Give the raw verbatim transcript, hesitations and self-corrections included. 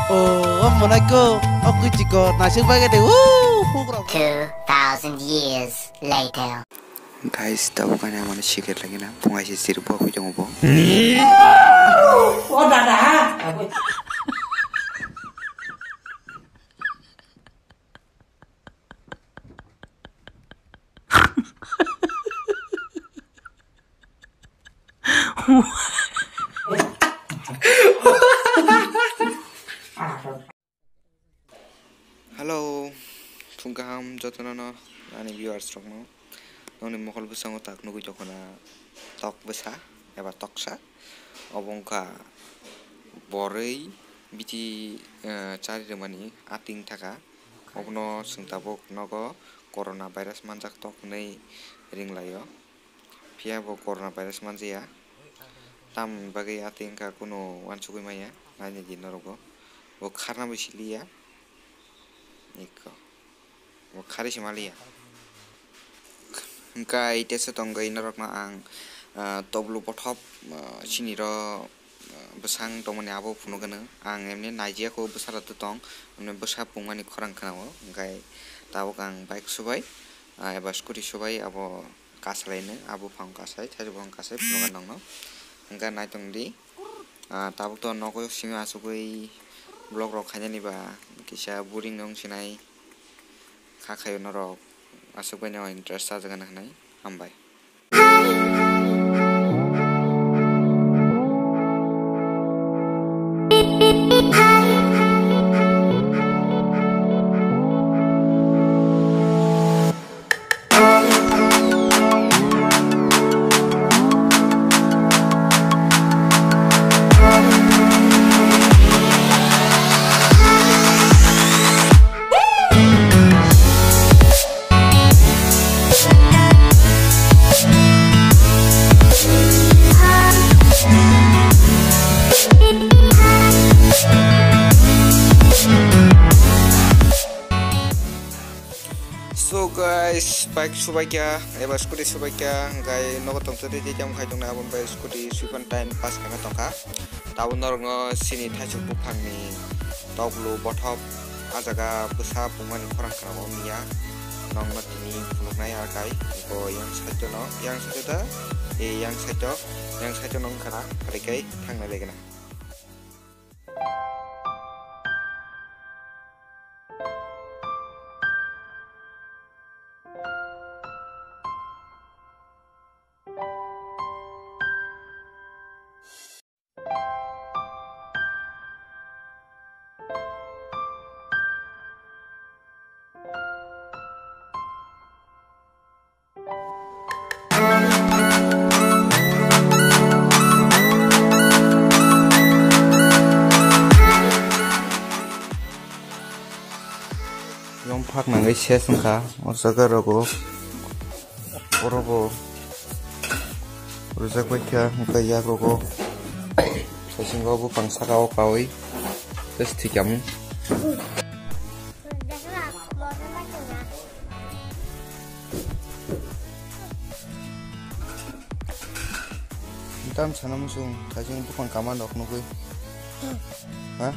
Oh, monai ko, aku chiko, nasib bagai de, wuh, hukrok. Two thousand years later. Guys, tabuk ani amani secret lagi na, bungai si sir bo, aku jango bo. Oh, dada. Hello, phung kaham jotono no ani viewers rokno. Nongni mokol bwskango tak nugui tongkha na tok bwsa eba toksa. Obo wngkha borwi biti, eh, chari rwmani ating thaka. Obono chwng tabuk nogo corona virus manjak tok hinwi ringlaio. Phiya bo corona virus manjaya. Tamoni bagwi ating wngkha kunu uansugui maya, nainai di norokbo. Bo kharna bo siliya. Iko. Bo khari se maliya. Hwnkhe teisa tongwi norokno ang, ah, toblu bothop, ah, siniro, ah, bwsang tongmani abo phunukgwno. Ang emni naijiyakho bwsarok tong, emni bwsa pungmani khorang khwnao. Hwnkhe tabuk ang bike subai, ah, eba scooty subai abo kasalaino, abo buphang kasai, thaichuk buphang kasai, phunukgwno nongno. Hwnkhe naitongdi, ah, tabuk to nogo simi achugwi vlog rok khainani ba kisa boring no wngsinai. Kha khaio norok aswk bai no interest chajakgani hwnwi. Hambai. So guys, bike subaikha eba scooty subaikha, hwnkhe nogo tongthokdi tei tamo khai tongnai, aboni bai scooty suiphano time pass khaima tongkha. Tabuk norokno sini thaichuk buphangni toklu bothop, ah jaga bwsa pungmani khorang khorang o miya. Nongno tini phunuknai ar kai, eko yang side no, yang side da, e yang side, yang side no wngkha na, ari kai thangnai lai gana. Yang phak nangwi ses wngkha, o jaga rogo, oro bo rwjak bai kha, hwnkhe yak rogo, saichung o buphang saka o kaui, just thwikha mung. Tam sana muchung, saichung buphang kama nok nugui. Ha?